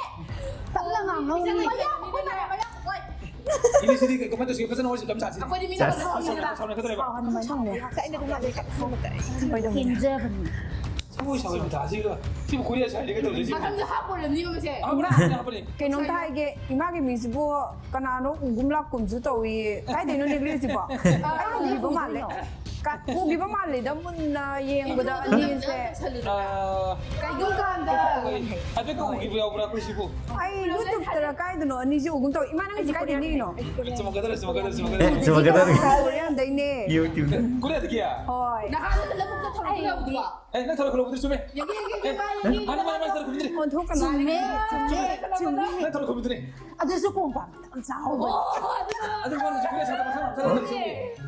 ꯇꯞꯅ ꯉꯥꯡꯅꯧ꯫ ꯃꯌꯥ, ꯃꯈꯣꯟ ꯇꯥꯔꯦ, ꯃꯌꯥ, ꯃꯈꯣꯟ꯫ ꯏꯅꯦ ꯁꯤꯗꯤ ꯀꯃꯥꯏꯅ ꯇꯧꯁꯤ ꯐꯖꯅ ꯋꯥꯔꯤ ꯁꯥꯟꯅꯁꯤ꯫ ꯑꯩꯈꯣꯏꯗꯤ ꯃꯤꯅ ꯆꯥꯁ꯫ ꯐꯖꯅ ꯍꯧꯖꯤꯛ ꯁꯥꯎꯅꯤꯡꯒꯗꯧꯔꯦꯕ꯫ ꯍꯦꯟꯖꯕꯅꯤ꯫ ꯁꯥꯎ ꯁꯥꯎ ꯃꯊꯥꯁꯤꯒ ꯁꯤꯕꯨ ꯀꯣꯔꯤꯌꯥ ꯁꯥꯏꯗꯒ ꯇꯧꯔꯤꯁꯤ꯫ ꯃꯊꯪꯗ ꯍꯥꯞꯄꯣꯔꯅꯤꯕ ꯃꯁꯦ꯫ ꯍꯥꯞꯄꯅꯤ ꯍꯥꯞꯄꯅꯤ꯫ ꯀꯩꯅꯣꯝꯇ ꯍꯥꯏꯒꯦ, ꯏꯃꯥꯒꯤ ꯃꯤꯡꯁꯤꯕꯨ ꯀꯅꯥꯅꯣ ꯎꯒꯨꯝ ꯂꯥꯛꯀꯨꯝꯁꯨ ꯇꯧꯏ꯫ ꯀꯥꯏꯗꯩꯅꯣꯅꯦ ꯂꯤꯔꯤꯁꯤꯕꯣ? ꯑꯩ ꯎꯈꯤꯕ ꯃꯥꯜꯂꯦ꯫ ꯀ-, ꯎꯈꯤꯕ ꯃꯥꯜꯂꯦꯗ, ꯃꯨꯟꯅ ꯌꯦꯡꯕꯗ ꯑꯅꯤꯁꯦ꯫ ꯑꯥ, ꯀꯩꯒꯨꯝ ꯀꯥꯟꯗ ꯍꯥꯏꯐꯦꯠꯀ ꯎꯈꯤꯕ ꯌꯥꯎꯕ꯭ꯔꯥ ꯑꯩꯈꯣꯏ ꯁꯤꯕꯨ? ꯑꯩ YouTube-ꯇꯔ ꯀꯥꯏꯗꯅꯣ ꯑꯅꯤꯁꯦ ꯎꯒꯨꯝ ꯇꯧꯏ꯫ ꯏꯃꯥ, ꯅꯪꯒꯤꯁꯦ ꯀꯥꯏꯗꯩ ꯂꯤꯔꯤꯅꯣ? ꯆꯨꯝꯃꯛꯀꯗꯧꯔꯦ ꯆꯨꯝꯃꯛꯀꯗꯧꯔꯦ ꯆꯨꯝꯃꯛꯀꯗꯧꯔꯦ꯫ ꯆꯨꯝꯃꯛꯀꯗꯧꯔꯦ꯫ ꯀꯣꯔꯤꯌꯥꯗꯩꯅꯦ꯫ YouTube꯫ ꯀꯣꯔꯤꯌꯥꯗꯒꯤ? ꯍꯣꯏ꯫ ꯅꯍꯥꯟ ꯂꯧꯕꯨꯛꯇ ꯊꯧꯔꯛꯄ ꯌꯥꯎꯕꯗꯨꯕꯣ? ꯑꯦ ꯅꯪ ꯊꯧꯔꯛꯄ ꯂꯧꯕꯗꯨ ꯆꯨꯝꯃꯦ꯫ ꯌꯦꯡꯒꯦ, ꯌꯦꯡꯒꯦ, ꯑꯦ, ꯌꯦꯡꯒꯦ, ꯌꯦꯡꯒꯦ꯫ ꯃꯥꯅꯤ ꯃꯥꯅꯤ ꯃꯥꯅꯤ ꯊꯧꯔꯛꯄꯗꯨꯅꯦ꯫ ꯑꯣꯟꯊꯣꯛꯀꯅꯨ꯫ ꯆꯨꯝꯃꯦ, ꯆꯨꯝꯃꯦ, ꯆꯨꯝꯃꯦ꯫ ꯅꯪ ꯊꯧꯔꯛꯄꯗꯨꯅꯦ꯫ ꯑꯗꯨꯁꯨ ꯀꯣꯡꯄꯥꯟ ꯌꯥꯝ ꯆꯥꯎꯕ꯫ ꯑꯣ, ꯑꯗꯨ ꯃꯥꯅ ꯍꯧꯖꯤꯛ ꯁꯥꯟꯅꯕ ꯃꯊꯪ ꯃꯊꯪ ꯇꯧꯁꯤ꯫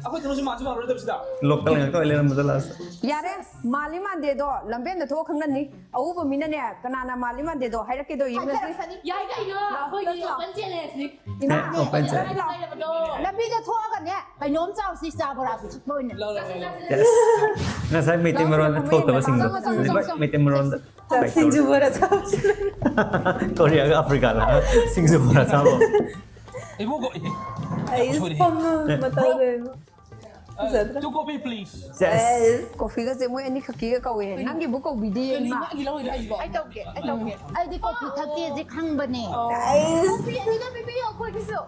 ꯑꯩꯈꯣꯏ ꯊꯕꯛꯁꯤ ꯃꯥꯟꯁꯨ ꯃꯥꯟꯅꯔꯣꯏꯗꯕꯁꯤꯗ꯫ ꯂꯣꯀꯦꯜ ꯉꯥꯛꯇ ꯑꯣꯏ ꯂꯩꯔꯝꯕꯗꯣ ꯂꯥꯁꯇ꯫ ꯌꯥꯔꯦ, ꯃꯥꯜꯂꯤ ꯃꯥꯟꯗꯦꯗꯣ ꯂꯝꯕꯦꯟꯗ ꯊꯣꯛꯑ ꯈꯪꯅꯅꯤ꯫ ꯑꯎꯕ ꯃꯤꯅꯅꯦ ꯀꯅꯥꯅ ꯃꯥꯜꯂꯤ ꯃꯥꯟꯗꯦꯗꯣ ꯍꯥꯏꯔꯛꯀꯦꯗꯣ ꯌꯦꯡꯉꯁꯤ꯫ ꯌꯥꯏ ꯀꯩꯅꯣ, ꯑꯩꯈꯣꯏꯒꯤ ꯂꯥꯛꯑꯣ, open challenge ꯅꯤ꯫ ꯏꯃꯥ, ꯑꯦ, open challenge꯫ ꯂꯩꯔꯕꯗꯣ꯫ ꯂꯝꯕꯤꯗ ꯊꯣꯛꯑꯒꯅꯦ ꯀꯩꯅꯣꯝ ꯆꯥꯎꯁꯤ, ꯆꯥ ꯕꯣꯔꯥꯁꯨ ꯊꯛꯄ ꯑꯣꯏꯅ꯫ ꯂꯥꯛꯑꯣ, ꯂꯥꯛꯑꯣ, ꯂꯥꯛꯑꯣ꯫ Yes. ꯉꯁꯥꯏ ꯃꯩꯇꯩ ꯃꯔꯣꯟꯗ ꯊꯣꯛꯇꯕꯁꯤꯡꯗꯣ꯫ ꯆꯪꯉꯣ, ꯆꯪꯉꯣ, ꯍꯧꯖꯤꯛ ꯆꯪꯉꯣ, ꯆꯪꯉꯣ꯫ ꯃꯩꯇꯩ ꯃꯔꯣꯟꯗ ꯆꯥ, ꯁꯤꯡꯖꯨ ꯕꯣꯔꯥ ꯆꯥꯎꯁꯤ꯫ ꯀꯣꯔꯤꯌꯥꯒ ꯑꯐ꯭ꯔꯤꯀꯥꯗ ꯁꯤꯡꯖꯨ ꯕꯣꯔꯥ ꯆꯥꯕ꯫ ꯏꯕꯨꯡꯉꯣ, ꯑꯦ꯫ ꯑꯩ ꯁꯣꯔꯤ꯫ ꯐꯝꯃ ꯃꯇꯧꯗꯣ ꯌꯦꯡꯉꯣ꯫ ꯐꯖꯗ꯭ꯔꯥ? Two copy, please. Yes. ꯀꯣꯐꯤꯒꯁꯦ ꯃꯣꯏ ꯑꯅꯤꯈꯛꯀꯤꯒ ꯀꯧꯋꯦ꯫ ꯅꯪꯒꯤꯕꯨ ꯀꯧꯕꯤꯗꯦ, ꯏꯃꯥ꯫ ꯑꯩ ꯇꯧꯒꯦ, ꯑꯩ ꯇꯧꯒꯦ꯫ ꯑꯩꯗꯤ ꯀꯣꯐꯤ ꯊꯛꯇꯦꯁꯦ ꯈꯪꯕꯅꯦ꯫ ꯀꯣꯐꯤ ꯑꯅꯤꯒ ꯄꯤꯕꯤꯌꯣ ꯑꯩꯈꯣꯏꯒꯤꯁꯨ꯫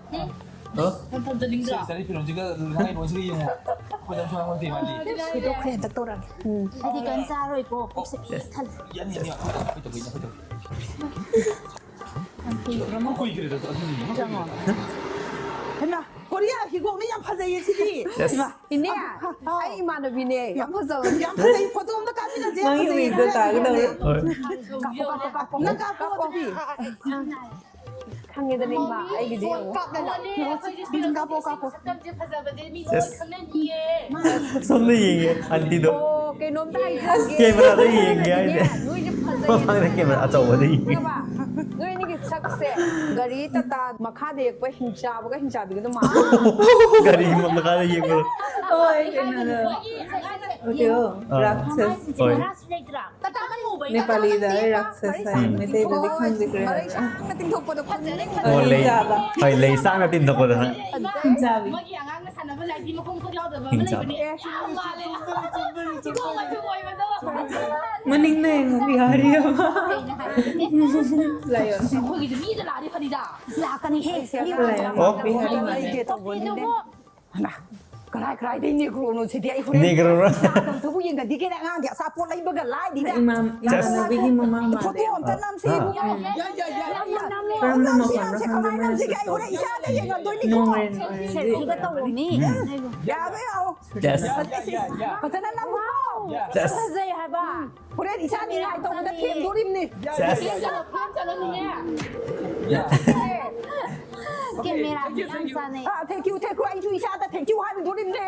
ꯍ? ꯅꯪ ꯊꯝꯖꯅꯤꯡꯗ꯭ꯔꯥ? ꯁꯤ ꯆꯥꯔꯤ ꯐꯤꯔꯣꯜꯁꯤꯒ ꯂꯨꯍꯣꯡ ꯂꯣꯟꯁꯤꯒ ꯌꯦꯡꯉꯣ꯫ ꯑꯩꯈꯣꯏꯗ ꯁꯨꯃꯥꯏꯅ ꯍꯧꯗꯦ ꯃꯥꯗꯤ꯫ ꯁꯤꯗꯣꯛꯈ꯭ꯔꯦ, ꯍꯟꯗꯛ ꯇꯧꯔꯒꯦ꯫ ꯎꯝ꯫ ꯑꯩꯗꯤ ꯀꯩꯝ ꯆꯥꯔꯣꯏꯀꯣ꯫ ꯄꯨꯛꯁꯦ ꯄꯤꯛ ꯊꯜꯂꯦ꯫ ꯌꯥꯅꯤ, ꯌꯥꯅꯤ, ꯑꯩꯈꯣꯏ ꯇꯧꯒꯦ, ꯑꯩꯈꯣꯏ ꯇꯧꯒꯦ꯫ ꯀꯨꯏꯈ꯭ꯔꯦꯗ ꯑꯗꯨꯅꯤ꯫ ꯍꯩꯃꯥ, ꯀꯣꯔꯤꯌꯥ ꯍꯤꯒꯣꯛꯅꯤ ꯌꯥꯝ ꯐꯖꯩꯌꯦ ꯁꯤꯗꯤ꯫ Yes. ꯏꯃꯥ, ꯏꯅꯦ, ꯑꯥ, ꯑꯥ꯫ ꯑꯩ ꯏꯃꯥꯟꯅꯕꯤꯅꯦ꯫ ꯌꯥꯝ ꯐꯖꯕꯅꯦ꯫ ꯌꯥꯝ ꯐꯖꯩ꯫ ꯐꯣꯇꯣ ꯑꯝꯇ ꯀꯥꯞꯃꯤꯟꯅꯁꯦ꯫ ꯌꯥꯝ ꯃꯥꯒꯤ ꯐꯖꯩꯌꯦ꯫ ꯋꯤꯛꯇꯣ ꯇꯥꯒꯦ ꯇꯧꯔꯦ꯫ ꯍꯣꯏ꯫ ꯀꯥꯞꯄꯣ, ꯀꯥꯞꯄꯣ, ꯀꯥꯞꯄꯣ꯫ ꯅꯪ ꯀꯥꯞꯄꯣ ꯑꯗꯨꯗꯤ꯫ ꯈꯪꯉꯦꯗꯅ ꯏꯃꯥ, ꯑꯩꯒꯤꯗꯤ ꯌꯦꯡꯉꯣ꯫ ꯀꯥꯞꯄꯣ, ꯀꯥꯞꯄꯣ꯫ ꯁꯛꯇꯝꯁꯦ ꯐꯖꯕꯁꯦ ꯃꯤ ꯂꯣꯏ ꯈꯪꯅꯅꯤꯌꯦ꯫ ꯁꯣꯝꯗ ꯌꯦꯡꯉꯦ, ꯑꯟꯇꯤꯗꯣ꯫ ꯑꯣ, ꯀꯩꯅꯣꯝꯇ ꯍꯥꯏꯖꯒꯦ꯫ ꯀꯦꯃꯦꯔꯥꯗ ꯌꯦꯡꯒꯦ ꯍꯥꯏꯁꯦ꯫ ꯅꯣꯏꯁꯦ ꯐꯖꯩ꯫ ꯃꯃꯥꯡꯗ ꯀꯦꯃꯦꯔꯥ ꯑꯆꯧꯕꯗ ꯌꯦꯡꯉꯦ꯫ ꯈꯪꯉꯕ? ꯅꯣꯏ ꯑꯅꯤꯒꯤ ꯁꯛꯁꯦ ꯒꯥꯔꯤ ꯇꯥꯇꯥ ꯃꯈꯥꯗ ꯌꯦꯛꯄ ꯍꯤꯡꯆꯥꯕꯒ ꯍꯤꯡꯆꯥꯕꯤꯒꯗꯣ ꯃꯥꯜꯂꯦ꯫ ꯒꯥꯔꯤ ꯃꯈꯥꯗ ꯌꯦꯡꯕꯗꯣ꯫ ꯍꯣꯏ, ꯀꯩꯅꯣꯗꯣ꯫ ꯑꯣꯀꯦ, ꯑꯣ꯫ ꯑꯥ꯫ ꯔꯥꯛꯁꯁ꯫ ꯍꯣꯏ꯫ ꯅꯦꯄꯥꯂꯤꯗ ꯑꯩ ꯔꯥꯛꯁꯁ ꯍꯥꯏ, ꯎꯝ꯫ ꯃꯩꯇꯩꯗꯗꯤ ꯈꯪꯗꯦ ꯀꯔꯤ ꯍꯥꯏꯕ꯭ꯔꯥ꯫ ꯃꯔꯩ ꯁꯥꯡꯅ ꯇꯤꯡꯊꯣꯛꯄꯗꯣ ꯈꯨꯟꯅꯤꯡꯕꯗꯣ꯫ ꯑꯣ, ꯂꯩ꯫ ꯍꯣꯏ, ꯂꯩ ꯁꯥꯡꯅ ꯇꯤꯡꯊꯣꯛꯄꯗꯣ ꯈꯪꯉꯦ꯫ ꯍꯤꯡꯆꯥꯕꯤ꯫ ꯃꯣꯏꯒꯤ ꯑꯉꯥꯡꯅ ꯁꯥꯟꯅꯕ ꯂꯥꯏꯗꯤ ꯃꯈꯣꯡ ꯈꯨꯠ ꯌꯥꯎꯗꯕ ꯑꯃ ꯍꯤꯡꯆꯥꯕꯤ꯫ ꯂꯩꯕꯅꯦ꯫ ꯌꯥꯝ ꯃꯥꯜꯂꯦ꯫ ꯏꯒꯣ ꯃꯆꯨ ꯑꯣꯏꯕꯗꯣ꯫ ꯃꯅꯤꯡꯅ ꯌꯦꯡꯉꯨ, ꯕꯤꯍꯥꯔꯤ ꯑꯃ꯫ ꯀꯩꯅꯣ ꯍꯥꯏꯔꯤꯁꯦ? ꯂꯥꯏꯑꯣꯟ꯫ ꯑꯩꯈꯣꯏꯒꯤꯁꯨ ꯃꯤꯗ ꯂꯥꯛꯑꯗꯤ ꯐꯅꯤꯗ꯫ ꯂꯥꯛꯀꯅꯤꯍꯦ꯫ ꯂꯥꯏꯑꯣꯟ꯫ ꯑꯣ꯫ ꯕꯤꯍꯥꯔꯤ ꯃꯥꯜꯂꯦ꯫ ꯀꯣꯐꯤꯗꯨꯕꯨ꯫ ꯍꯩꯃꯥ, ꯀꯔꯥꯏ ꯀꯔꯥꯏꯗꯩ ꯅꯦꯒ꯭ꯔꯣꯅꯣ ꯁꯤꯗꯤ? ꯑꯩ ꯍꯣꯔꯦꯟ ꯅꯦꯒ꯭ꯔꯣꯔꯣ? ꯆꯥ ꯇꯧꯕꯕꯨ ꯌꯦꯡꯒꯗꯤꯒꯦꯅꯦ ꯑꯉꯥꯡꯗꯤ ꯑꯆꯥꯄꯣꯠ ꯂꯩꯕꯒ ꯂꯥꯏꯔꯤꯗ꯫ ꯏꯃꯥ-, ꯏꯃꯥꯟꯅꯕꯤꯒꯤ ꯃꯃꯥ ꯃꯥꯜꯂꯦ꯫ ꯐꯣꯇꯣ ꯑꯝꯇ ꯅꯝꯁꯤ꯫ ꯑꯥ꯫ ꯏꯕꯨꯡꯉꯣ꯫ ꯌꯥ, ꯌꯥ, ꯌꯥ, ꯌꯥ꯫ ꯅꯝꯁꯤ, ꯀꯔꯝꯕ ꯅꯝꯁꯤ, ꯃꯐꯝꯅꯣ ꯅꯝꯁꯤ, ꯈꯪꯗꯦ ꯀꯃꯥꯏꯅ ꯅꯝꯁꯤꯒꯦ? ꯃꯌꯥꯝꯁꯨ ꯑꯩ ꯍꯣꯔꯦꯟ ꯏꯆꯥꯗ ꯌꯦꯡꯍꯟꯗꯣꯏꯅꯤꯀꯣ꯫ ꯅꯣꯡꯃ ꯑꯣꯏꯅ ꯑꯣꯏꯔꯗꯤ ꯁꯦꯜꯐꯤꯒ ꯇꯧꯔꯣꯃꯤ꯫ ꯎꯝ꯫ ꯌꯥꯕ꯭ꯔꯥ ꯌꯦꯡꯉꯣ꯫ Yes. ꯐꯖꯅ ꯅꯝꯃꯨꯀꯣ꯫ Yes. ꯐꯖꯩ ꯍꯥꯏꯕ꯫ ꯍꯣꯔꯦꯟ ꯏꯆꯥ ꯅꯤꯡꯉꯥꯏ ꯇꯧꯕꯗ ꯊꯦꯝꯗꯣꯔꯤꯕꯅꯤ꯫ Yes. ꯐꯤꯂꯝ ꯆꯠꯂꯣ, ꯐꯤꯂꯝ ꯆꯠꯂꯣ ꯅꯤꯅꯦ꯫ Yes. ꯀꯦ-, ꯃꯦꯔꯥ ꯌꯥꯝ ꯆꯥꯅꯩ꯫ ꯑꯥ, thank you, thank you꯫ ꯑꯩꯁꯨ ꯏꯁꯥꯗ thank you ꯍꯥꯏꯕ ꯊꯣꯛꯏꯝꯅꯦ꯫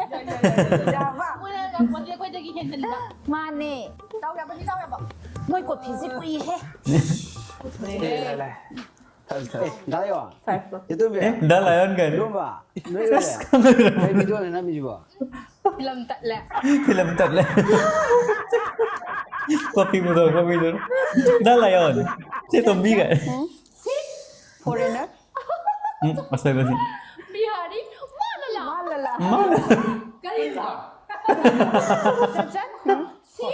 ꯌꯥꯕ꯫ ꯃꯣꯏꯅ ꯉꯝꯕꯁꯦ ꯑꯩꯈꯣꯏꯗꯒꯤ ꯍꯦꯟꯖꯤꯟꯕ꯫ ꯃꯥꯅꯦ꯫ ꯇꯥꯎ ꯌꯥꯕ, ꯇꯥꯎ ꯌꯥꯕ꯫ ꯃꯣꯏ ꯀꯣꯐꯤꯁꯦ ꯀꯨꯏꯍꯦ꯫ ꯂꯩ, ꯂꯩ, ꯂꯩ꯫ ꯊꯛꯑꯁꯤ, ꯊꯛꯑꯁꯤ꯫ ꯑꯦ, ꯗꯥ ꯂꯥꯏꯌꯣꯟ꯫ ꯐꯔꯦ꯫ ꯏꯇꯣꯝꯕꯤ꯫ ꯑꯦ, ꯗꯥ ꯂꯥꯏꯌꯣꯟ ꯀꯥꯏꯅ꯫ ꯏꯇꯣꯝꯕ꯫ ꯅꯣꯏ ꯂꯩꯔꯦ꯫ ꯀꯩ ꯚꯤꯗꯤꯑꯣꯅꯣ ꯅꯝꯃꯤꯁꯤꯕꯣ? ꯐꯤꯂꯝ ꯇꯠꯂꯦ꯫ ꯐꯤꯂꯝ ꯇꯠꯂꯦ꯫ ꯀꯣꯐꯤ ꯄꯨꯊꯣꯔꯛꯄ ꯃꯤꯗꯨꯅ꯫ ꯗꯥ ꯂꯥꯏꯌꯣꯟ꯫ ꯁꯤ ꯇꯣꯝꯕꯤ ꯀꯥꯏꯅ꯫ ꯐꯣꯔꯦꯅꯔ꯫ ꯎꯝ, ꯑꯁꯣꯏꯕꯁꯤ꯫ ꯕꯤꯍꯥꯔꯤ, ꯃꯥꯂꯂꯥ꯫ ꯃꯥꯂꯂꯥ꯫ ꯃꯥꯂꯂꯥ꯫ ꯀꯔꯤꯕ? ꯆꯟꯆꯟ꯫ ꯁꯤ?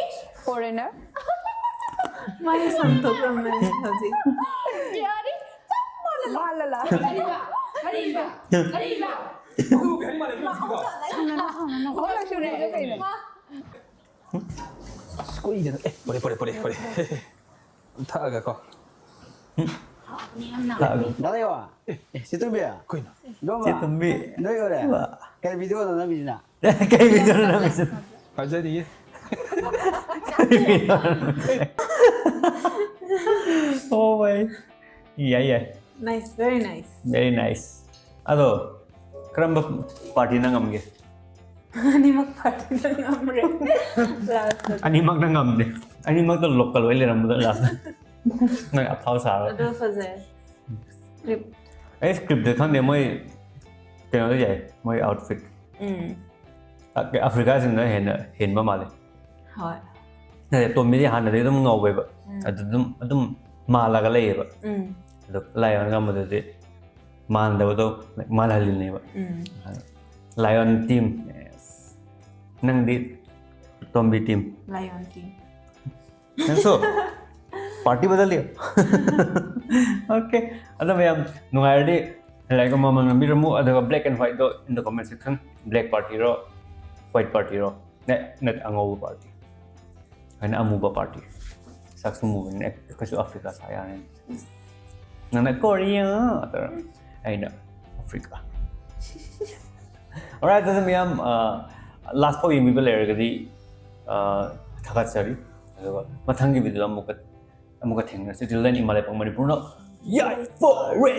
ꯐꯣꯔꯦꯅꯔ꯫ ꯃꯥꯒꯤ ꯁꯝ ꯊꯣꯛꯂꯝꯃꯦ ꯍꯧꯖꯤꯛ꯫ ꯕꯤꯍꯥꯔꯤ, ꯆꯞ ꯃꯥꯂꯂꯥ꯫ ꯃꯥꯂꯂꯥ꯫ ꯀꯔꯤꯕ? ꯀꯔꯤꯕ? ꯀꯔꯤꯕ? ꯍꯣꯏ, ꯁꯨꯔꯦ, ꯀꯩꯅꯣ? ꯑꯁ, ꯀꯨꯏꯗꯅ꯫ ꯑꯦ, ꯄꯣꯔꯦ, ꯄꯣꯔꯦ, ꯄꯣꯔꯦ, ꯄꯣꯔꯦ꯫ ꯊꯛꯑꯒ ꯀꯣ꯫ ꯊꯛꯑꯒ꯫ ꯗꯥ ꯂꯩꯋꯥ꯫ ꯑꯦ, ꯁꯤꯇꯨꯝꯕꯤ꯫ ꯀꯩꯅꯣ? ꯗꯣꯝꯕ꯫ ꯁꯤꯇꯨꯝꯕꯤ꯫ ꯅꯣꯏ ꯑꯣꯏꯔꯦ? ꯀꯩ ꯚꯤꯗꯤꯑꯣꯅꯣ ꯅꯝꯃꯤꯁꯤꯅ? ꯀꯩ ꯚꯤꯗꯤꯑꯣꯅꯣ ꯅꯝꯃꯤꯁꯤꯅ? ꯐꯖꯔꯤꯌꯦ꯫ ꯑꯣ ꯚꯥꯏ꯫ ꯌꯥꯏ, ꯌꯥꯏ꯫ Nice, very nice. Very nice. ꯑꯗꯣ, ꯀꯔꯝꯕ ꯄꯥꯔꯇꯤꯅ ꯉꯝꯒꯦ? ꯑꯅꯤꯃꯛ ꯄꯥꯔꯇꯤꯅ ꯉꯝꯔꯦ꯫ Last. ꯑꯅꯤꯃꯛꯅ ꯉꯝꯗꯦ꯫ ꯑꯅꯤꯃꯛꯇ ꯂꯣꯀꯦꯜ ꯑꯣꯏ ꯂꯩꯔꯝꯕꯗꯣ ꯂꯥꯁꯇ꯫ ꯅꯪ ꯑꯐꯥꯎ ꯁꯥꯔꯣ꯫ ꯑꯗꯣ ꯐꯖꯩ꯫ Script. ꯑꯩ scriptꯇ ꯈꯪꯗꯦ, ꯃꯣꯏ ꯀꯩꯅꯣꯗ ꯌꯥꯏ, ꯃꯣꯏ outfit꯫ ꯎꯝ꯫ ꯑ-, ꯑꯐ꯭ꯔꯤꯀꯥꯁꯤꯡꯅ ꯍꯦꯟꯅ ꯍꯦꯟꯕ ꯃꯥꯜꯂꯦ꯫ ꯍꯣꯏ꯫ ꯅꯠꯇꯦ, ꯇꯣꯝꯕꯤꯗꯤ ꯍꯥꯟꯅꯗꯒꯤ ꯑꯗꯨꯝ ꯉꯧꯋꯦꯕ꯫ ꯎꯝ꯫ ꯑꯗꯨ ꯑꯗꯨꯝ, ꯑꯗꯨꯝ ꯃꯥꯜꯂꯒ ꯂꯩꯌꯦꯕ꯫ ꯎꯝ꯫ ꯑꯗꯣ ꯂꯥꯏꯌꯣꯟ ꯉꯝꯕꯗꯨꯗꯤ ꯃꯥꯟꯗꯕꯗꯣ ꯃꯥꯜꯍꯜꯂꯤꯅꯦꯕ꯫ ꯎꯝ꯫ ꯂꯥꯏꯌꯣꯟ team꯫ Yes꯫ ꯅꯪꯗꯤ ꯇꯣꯝꯕꯤ team꯫ Lion team꯫ ꯅꯪꯁꯨ? Party ꯕꯗꯜ ꯂꯤꯌꯣ꯫ Okay꯫ ꯑꯗꯣ ꯃꯌꯥꯝ ꯅꯨꯡꯉꯥꯏꯔꯗꯤ like ꯑꯃ ꯑꯃ ꯅꯝꯕꯤꯔꯝꯃꯨ, ꯑꯗꯨꯒ black and whiteꯗꯣ in the comment section, black partyꯔꯣ, white partyꯔꯣ? ꯅꯠ-, ꯅꯠꯇꯦ, ꯑꯉꯧꯕ party꯫ ꯑꯩꯅ ꯑꯃꯨꯕ party꯫ ꯁꯛꯁꯨ ꯃꯨꯕꯅꯤꯅ ꯑꯩꯈꯣꯏꯁꯨ ꯑꯐ꯭ꯔꯤꯀꯥ ꯁꯥ ꯌꯥꯔꯦ꯫ ꯅꯪꯅ ꯀꯣꯔꯤꯌꯥ ꯇꯧꯔ, ꯑꯩꯅ ꯑꯐ꯭ꯔꯤꯀꯥ꯫ Alright, ꯑꯗꯨꯗꯤ ꯃꯌꯥꯝ, ꯑ, last ꯐꯥꯎ ꯌꯦꯡꯕꯤꯕ ꯂꯩꯔꯒꯗꯤ, ꯑ, ꯊꯥꯒꯠꯆꯔꯤ꯫ ꯑꯗꯨꯒ ꯃꯊꯪꯒꯤ ꯚꯤꯗꯤꯑꯣꯗ ꯑꯃꯨꯛꯀ, ꯑꯃꯨꯛꯀ ꯊꯦꯡꯅꯔꯁꯤ꯫ Till then, ꯏꯃꯥ ꯂꯩꯄꯥꯛ ꯃꯅꯤꯄꯨꯔꯅ ꯌꯥꯏꯐꯔꯦ!